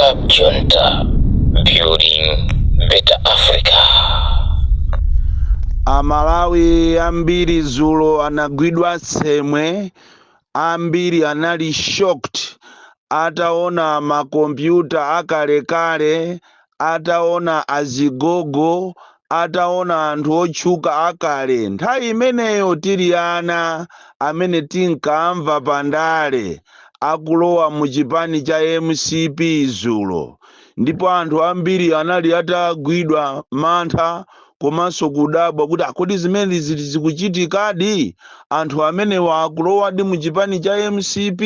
Club Junta, building better Africa. Amalawi ambiri zulo anagwidwa tsemwe, ambiri anali shocked ataona makompyuta akalekale, ataona azigogo, ataona anthu otchuka akale. Nthawi imeneyo tili ana amene tinkamva pandale akulowa mu chipani cha MCP zulo, ndipo anthu ambiri anali atagwidwa mantha komanso kudabwa kuti akodi zimene zili zikuchitikadi, anthu amenewa akulowadi mu chipani cha MCP,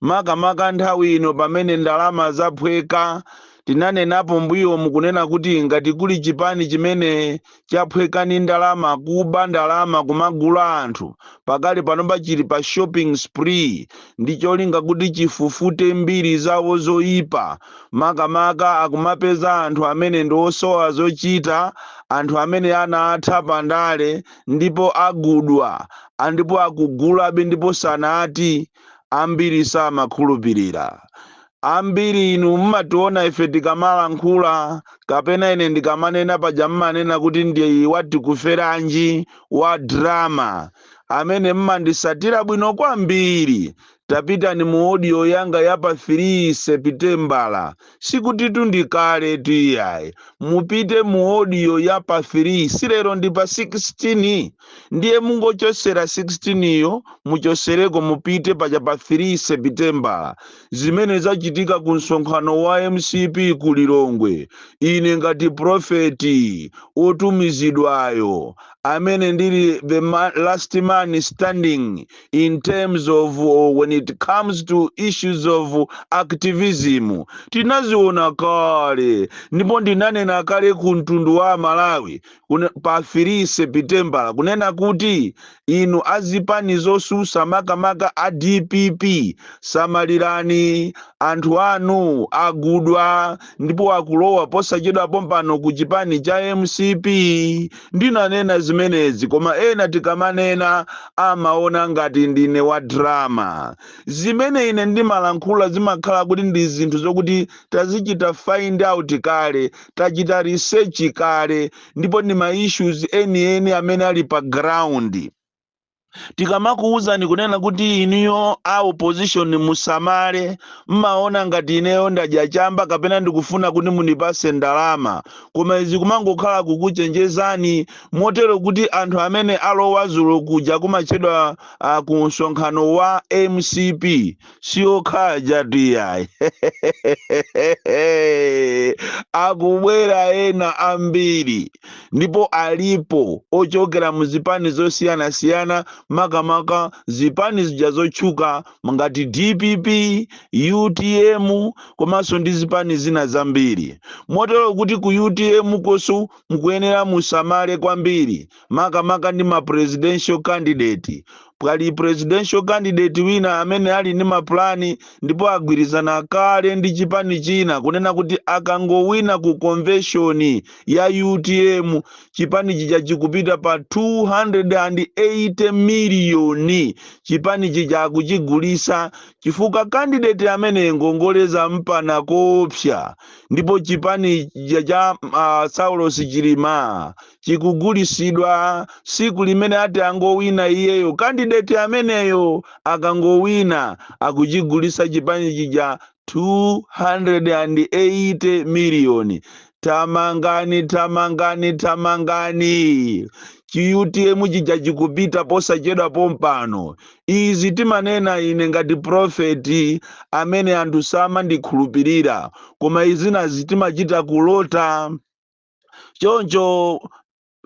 makamaka nthawi ino pamene ndalama zaphweka. Tinanenapo mbuyo mukunena kuti ngati kuli chipani chimene chaphweka ni ndalama, kuba ndalama, kumagula anthu, pakali panopa chili pa shopping spree ndi cholinga kuti chifufute mbiri zawo zoyipa. Makamaka akumapeza anthu amene ndi osowa zochita, anthu amene anatha pandale ndipo agudwa, ndipo akugulabe ndipo sanati. Ambiri samakhulupirira. Ambiri inu mmationa ife tikamalankhula kapena ine ndikamanena paja, mmanena kuti ndi watikuferanji wa drama. Amene mmandisatira bwino kwambiri, tapitani mu audio yanga ya pa 3 Sepitembala, sikutitu ndikale tiyayi. Mupite mu audio ya pa 3, silero ndi pa 16, ndiye mungochosera 16 iyo, muchosereko, mupite paja pa 3 Sepitembala, zimene zachitika ku msonkhano wa MCP ku Lilongwe. Ine ngati profeti otumizidwayo amene ndili the last man standing in terms of when it comes to issues of activism, tinaziona kale ndipo ndinanena kale ku mtundu wa Malawi pa 3 Sepitembala kunena kuti inu azipani zosusa, makamaka a DPP, samalirani, anthu anu agudwa ndipo akulowa posachedwa pompano ku chipani cha MCP. Ndinanena zimenezi, koma ena tikamanena amaona ngati ndine wa drama. Zimene ine ndimalankhula zimakhala kuti ndi zinthu zokuti tazichita find out kale, tachita research kale, ndipo ndi ma issues enieni amene ali pa ground. Tikamakuwuzani kunena kuti inuyo a opposition musamale, mmaona ngati ineyo ndadya chamba kapena ndikufuna kuti mundipase ndalama, koma izi kumangokhala kukuchenjezani. Motero kuti anthu amene alowa zulo kuja kumatchedwa ku msonkhano wa MCP siokhaja tiyayi, akubwera ena ambiri ndipo alipo ochokera mu zipani zosiyanasiyana, makamaka zipani zija zotchuka ngati DPP, UTM komanso ndi zipani zina zambiri. Motero kuti ku UTM kosu mukuyenera musamale kwambiri, makamaka ndi ma presidential candidate. Pali presidential candidate wina amene ali ndi mapulani ndipo agwirizana kale ndi chipani china kunena kuti akangowina ku convention ya UTM, chipani chija chikupita pa 280 miliyoni. Chipani chija akuchigulisa chifukwa candidate amene ngongole zampana kopsa, ndipo chipani chija cha Saulos Chilima chikugulisidwa. Siku limene ati angowina iyeyo, candidate ameneyo akangowina, akuchigulisa chipani chija 280 miliyoni. Tamangani, tamangani, tamangani, chi UTM chija chikupita posachedwa pompano. Izi timanena ine ngati profeti amene anthu samandikhulupirira, koma izinazi timachita kulota. Choncho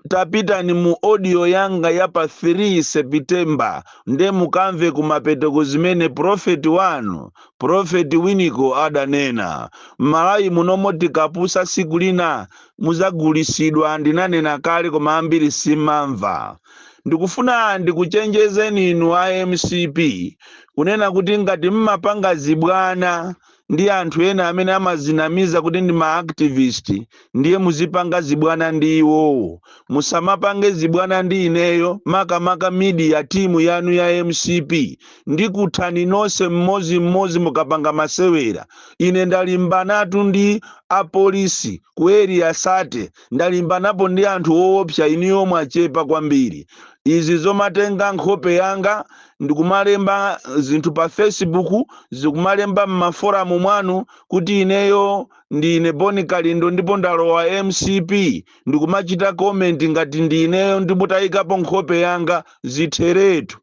tapitani mu audio yanga ya pa 3 September nde mukamve kumapeteko zimene profeti wanu, Profeti Winiko, adanena. M'Malawi munomo tikapusa, siku lina muzagulisidwa. Ndinanena kale koma ambiri simamva. Ndikufuna ndikuchenjezeni inu a MCP kunena kuti ngati mmapanga zibwana Ndi anthu ena amene amazinamiza kuti ndi maactivist, ndiye muzipanga zibwana ndi iwowo. Musamapange zibwana ndi ineyo, makamaka media team yanu ya MCP. Ndikuthani nonse mmodzimmodzi mukapanga masewera. Ine ndalimbanatu ndi apolisi ku Area 30, ndalimbanapo ndi anthu woopsa. Iniyo mwachepa kwambiri. Izi zomatenga nkhope yanga ndikumalemba zinthu pa Facebook, zikumalemba m'maforum mwanu kuti ineyo ndine Boni Kalindo ndipo ndalowa MCP, ndikumachita comment ngati ndineyo ndipo tayikapo nkhope yanga, zitheretu.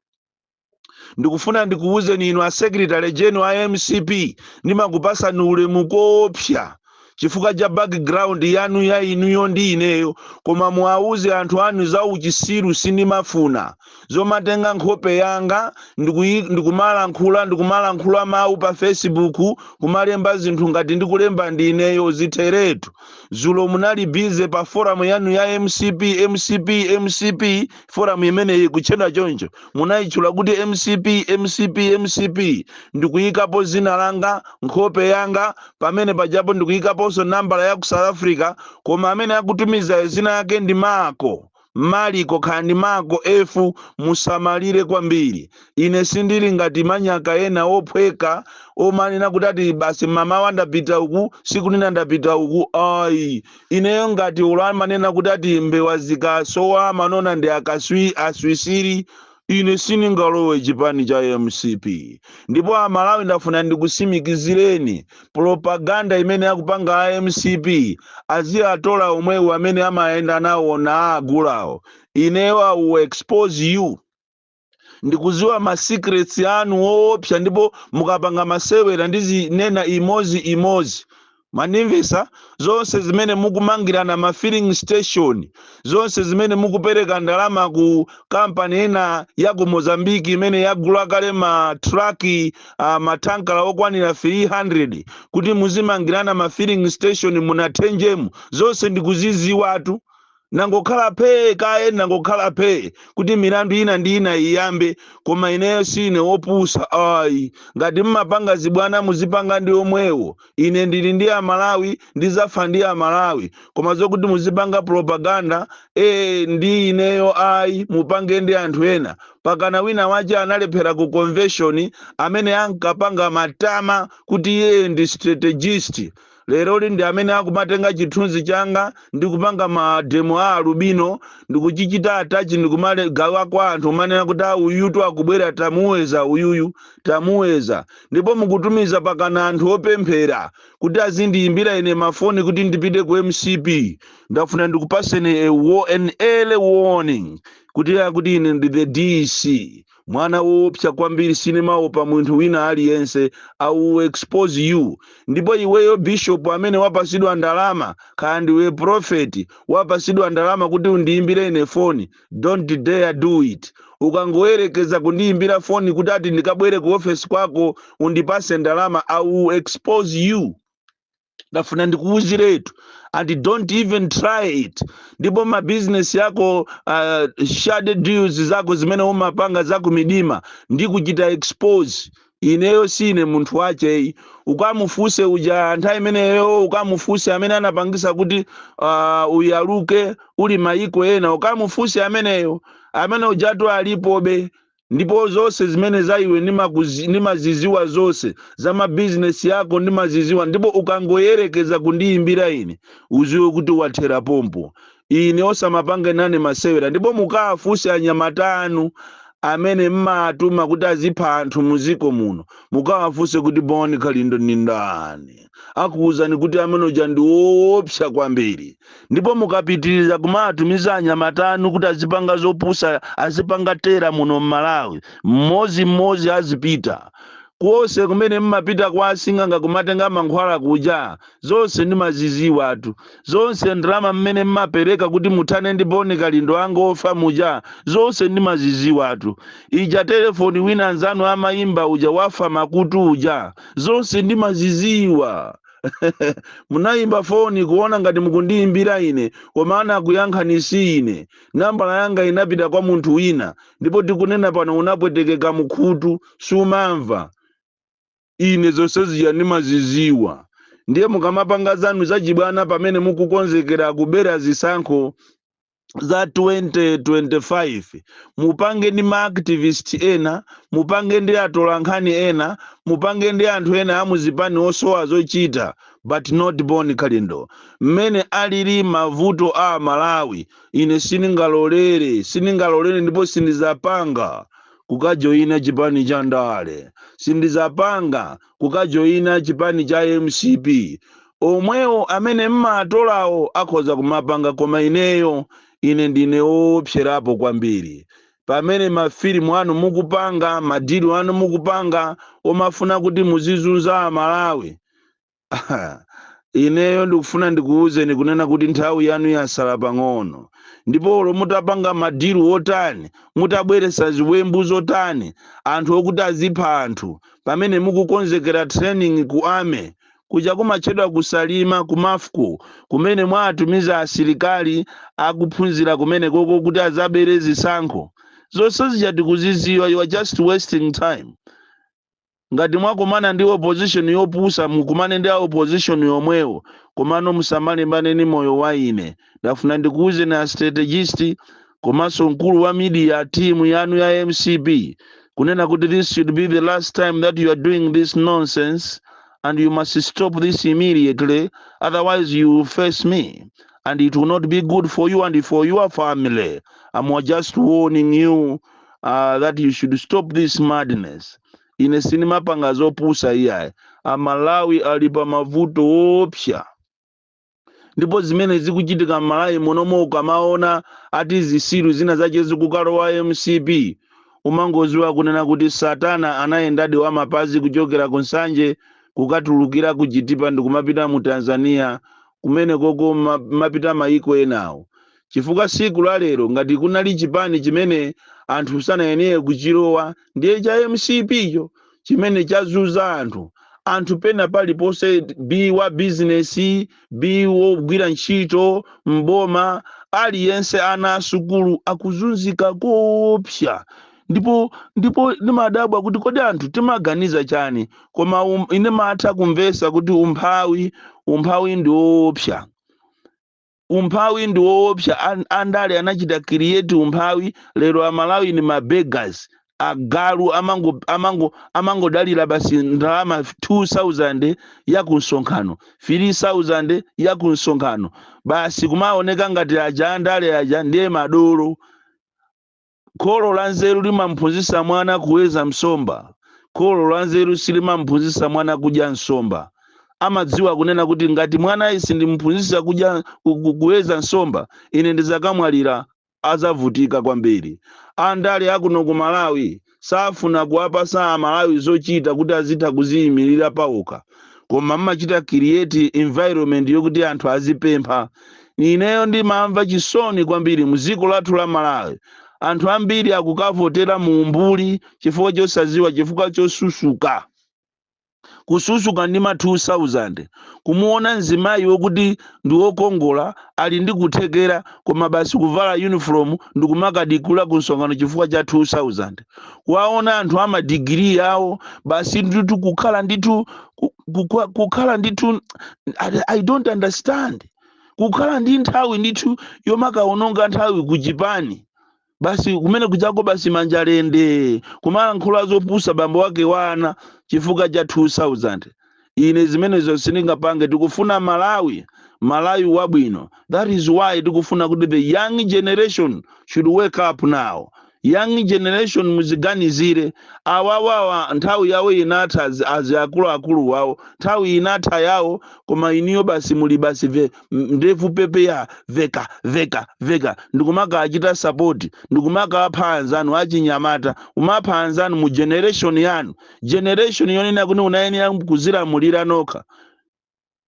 Ndikufuna ndikuwuzeni inu a secretary general a MCP, ndimakupasani ulemu koopsa chifukwa cha background yanu ya inuyo ndi ineyo, koma muwauze anthu anu za uchisiru sindimafuna. Zomatenga nkhope yanga ndikumalankhula mawu pa Facebook, kumalemba zinthu ngati ndikulemba ndi ineyo, zitheretu. Zulo munali busy pa forum yanu ya MCP, MCP, MCP. Forum imeneyi kutchedwa choncho, munayitchula kuti MCP, MCP, MCP, ndikuyikapo zina langa, nkhope yanga pamene pajapo, ndikuyikaponso nambala ya ku South Africa. Koma amene akutumiza zina yake ndi Mako Maliko, khandi Mako F. Musamalire kwambiri. Ine sindili ngati manyaka ena ophweka omanena kuti ati basi mamawa ndapita uku, siku lina ndapita uku. Ayi, ineyo ngati ulo amanena kuti ati mbewa zikasowa manona ndi akaswi aswisiri, ine sindingalowe chipani cha MCP. Ndipo Amalawi, ndafuna ndikusimikizireni, propaganda imene akupanga a MCP, aziyatola omwewo amene amayenda nawo na agulawo, ineyo I will expose you. Ndikuziwa ma secrets anu woopsa, ndipo mukapanga masewera ndizinena imozi imozi. Mandimvesa? Zonse zimene mukumangirana ma filling station, zonse zimene mukupereka ndalama ku kampani ina ya ku Mozambiki imene yagula kale ma truck, matankala okwanira 300 kuti muzimangirana ma filling station munathenjemu, zonse ndikuziziwatu. Nangokhala phee kaye, nangokhala phee kuti milandu ina ndi ina iyambe. Koma ineyo sine wopusa, ayi. Ngati mmapanga zibwana, muzipanga ndi omwewo. Ine ndili ndi Amalawi, ndizafa ndi Amalawi. Koma zokuti muzipanga propaganda ndi ineyo, ayi, mupange ndi anthu ena. Pakana wina wache analephera ku convention, amene ankapanga matama kuti iye ndi strategist, leroli ndi amene akumatenga chithunzi changa ndi kupanga mademo a alubino, ndikuchichita attach, ndikumagawa kwa anthu, umanena kuti a uyutu akubwera, tamuweza uyuyu, tamuweza. Ndipo mukutumiza pakana anthu opemphera kuti azindiyimbira ine mafoni kuti ndipite ku MCP. Ndafuna ndikupaseni an early warning kuti ine ndi the DC, mwana woopsa kwambiri. Sinimaopa munthu wina aliyense. I will expose you. Ndipo iweyo bishop amene wapasidwa ndalama, kaya ndiwe prophet wapasidwa ndalama kuti undiyimbire ine foni, don't dare do it. Ukangoyerekeza kundiyimbira foni kuti ati ndikabwere ku office kwako undipase ndalama, I will expose you. Ndafuna ndikuwuziretu, and don't even try it. Ndipo mabizinesi yako, shady deals zako zimene umapanga zaku midima, ndikuchita expose. Ineyo sine munthu wacheyi. Ukamufuse uja nthawi imeneyo, ukamufuse amene anapangisa kuti uyaluke uli mayiko ena, ukamufuse ameneyo, amene ujatu alipobe. Ndipo zonse zimene za iwe ndimaziziwa, zonse za mabizinesi yako ndimaziziwa. Ndipo ukangoyerekeza kundiyimbira ine, uziwe kuti wathera pompo. Ine osamapanga nane masewera. Ndipo mukaafuse anyamata anu amene mmatuma kuti azipha anthu muziko muno, mukawafunse kuti Boni Kalindo ndi ndani, akuwuzani kuti amene uja ndi woopsa kwambiri. Ndipo mukapitiriza kumatumiza anyamata anu kuti azipanga zopusa, azipanga terror muno mMalawi, mmodzi azipita kuonse kumene mmapita kwa asing'anga kumatenga mankhwala kuja, zonse ndimaziziwatu. Zonse ndalama mmene mmapereka kuti muthane ndi Boni Kalindo angofa muja, zonse ndimaziziwatu. Ija telefoni wina anzanu amayimba uja wafa makutu uja, zonse ndimaziziwa. Munayimba foni kuona ngati mukundiyimbira ine, koma anakuyankhani si ine. Nambala yanga inapita kwa munthu wina, ndipo tikunena pano unapwetekeka mukhutu, sumamva. Ine zonse zija ndimaziziwa. Ndiye mukamapanga zanu zachibwana pamene mukukonzekera kubera zisankho za 2025, mupange ndi ma activist ena, mupange ndi atolankhani ena, mupange ndi anthu ena amuzipani osowa zochita, but not Bon Kalindo. Mmene alili mavuto a Malawi, ine sindingalolere, sindingalolere ndipo sindizapanga kukajoyina chipani cha ndale, sindizapanga kukajoyina chipani cha MCP. Omwewo amene mmatolawo akhoza kumapanga, koma ineyo, ine ndine woopserapo kwambiri. Pamene mafilimu anu mukupanga, ma deal anu mukupanga omafuna kuti muzizunza Amalawi, ineyo ndikufuna ndikuwuzeni kunena kuti nthawi yanu yasala pang'ono. Ndipo olo mutapanga ma deal otani, mutabweresa ziwembu zotani, anthu okuti azipha anthu, pamene mukukonzekera training ku army kuja kumatchedwa kusalima ku Mafco, kumene mwatumiza asilikali akuphunzira kumene koko kuti azabere zisankho, zonse zija tikuziziwa. You are just wasting time. Ngati mwakumana ndi opposition yopusa, mukumane ndi a opposition yomwewo, komano musamalimbane ni moyo wa ine. Ndafuna ndikuwuzeni a strategist komanso mkulu wa media team yanu ya MCP kunena kuti this should be the last time that you are doing this nonsense and you must stop this immediately, otherwise you will face me and it will not be good for you and for your family. I'm just warning you that you should stop this madness. Ine sinimapanga zopusa iyayi. Amalawi ali pa mavuto opsa, ndipo zimene zikuchitika m'Malawi munomo, ukamaona ati zisilu zina zache zikukalowa MCP, umangoziwa kunena kuti satana anayendadi wa mapazi kuchokera ku Nsanje kukatulukira ku Chitipa ndikumapita mu Tanzania kumene koko mapita mayiko enawo. Chifukwa siku la lero ngati kunali chipani chimene anthu sanayeneye kuchilowa, ndiye cha MCP cho, chimene chazuza anthu. Anthu pena paliponse, be wa bizinesi, be wogwira ntchito mboma, aliyense, ana asukulu akuzunzika koopsa. Ndipo ndimadabwa kuti kodi anthu timaganiza chani? Koma ine matha kumvesa kuti umphawi, umphawi ndi woopsa, umphawi ndi woopsa. Andale anachita create umphawi. Lero Amalawi ni ma beggars, agalu amangodalira basi ndalama 2000 ya ku msonkhano, 3000 ya ku msonkhano, basi kumaoneka ngati aja andale aja ndiye madolo. Kholo la nzeru limamphunzitsa mwana kuweza msomba. Kholo la nzeru silimamphunzitsa mwana kudya nsomba. Amadziwa kunena kuti ngati mwana isi ndimphunzitsa kudya kuweza nsomba, ine ndizakamwalira azavutika kwambiri. Andale akuno ku Malawi safuna kuwapasa Amalawi zochita kuti azitha kuziyimirira pawokha, koma mmachita create environment yokuti anthu azipempha. Ineyo ndimamva chisoni kwambiri. Mu dziko lathu la Malawi anthu ambiri akukavotera mu umbuli chifukwa chosaziwa, chifukwa chosusuka, kususuka ndi ma 2000. Kumuona mzimayi wokuti ndi wokongola, ali ndi kuthekera, koma basi kuvala uniform ndikumakadikula ku msonkhano chifukwa cha 2000. Kuwaona anthu amadigiri yawo, basi ndithu kukhala ndithu kukhala ndithu, I don't understand, kukhala ndi nthawi ndithu yomakaononga nthawi kuchipani, basi kumene kuchako basi manjalende kumalankhula zopusa, bambo wake wana, chifukwa cha 2000. Ine zimenezo sindingapange. Tikufuna Malawi, Malawi wabwino. That is why tikufuna kuti the young generation should wake up now. Young generation, muziganizire. Awawawa nthawi yawo inatha, azi akuluakulu wawo nthawi inatha yawo, koma iniyo basi muli basi ndevu pepeya, veka veka veka, ndikumaka achita support, ndikumaka apha anzanu achinyamata, umapha anzanu mu generation yanu, generation yonena kuti unayenera kuzilamulira nokha.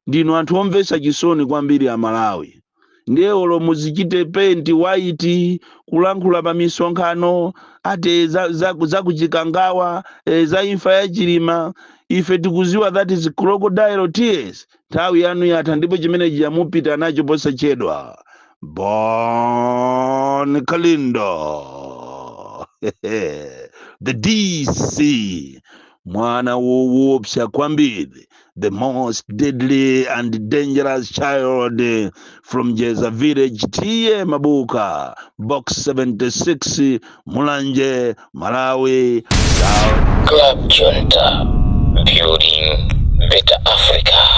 Ndinu anthu omvetsa chisoni kwambiri Amalawi. Ndiye olo muzichite paint white, kulankhula pa misonkhano ate za kuchikangawa, za imfa ya Chilima, ife tikuziwa that is crocodile tears. Nthawi yanu yatha, ndipo chimene chiyamupita nacho posachedwa. Bon Kalindo, the DC. Mwana woopsa kwambiri, the most deadly and dangerous child from Jeza Village, T/A Mabuka, Box 76, Mulanje, Malawi, South. Club Junta, building better Africa.